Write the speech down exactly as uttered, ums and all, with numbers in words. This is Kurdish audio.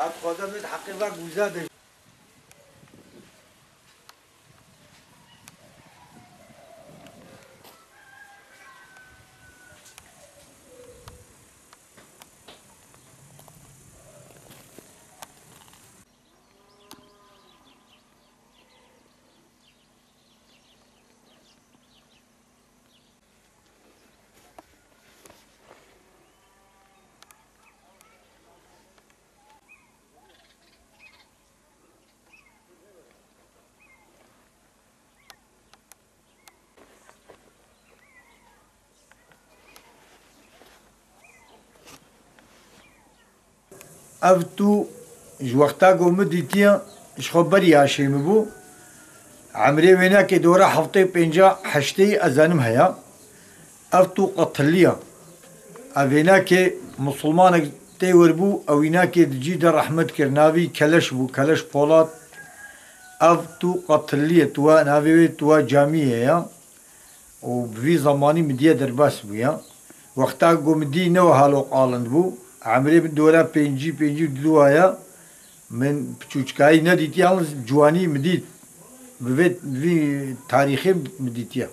Dixwaze min heqê ve guza de. Ev tû ji wexta ku min dîtiye, ji xwe berî aşê min bû. Emrê wênekê dora heftê pênca heştê ez zanim heye. Ev tû qetiliye. Ev wênekê misilmanek tê wir bû, ew wînekê di cî de rehmet kir. Navî Keleş bû, Keleş Polat. Ev tû qetiliye, tuwa navê wê tuwa camiyê ye. Û bi vî zemanî min diye derbas bûye. Wexta ku min dî ne wiha loqalind bû, emrê min dora pêncî, pêncî û du ya, min piçûçikayî nedît, yalnız ciwanî min dît. Bi vê, vî tarîxê min dîtiye.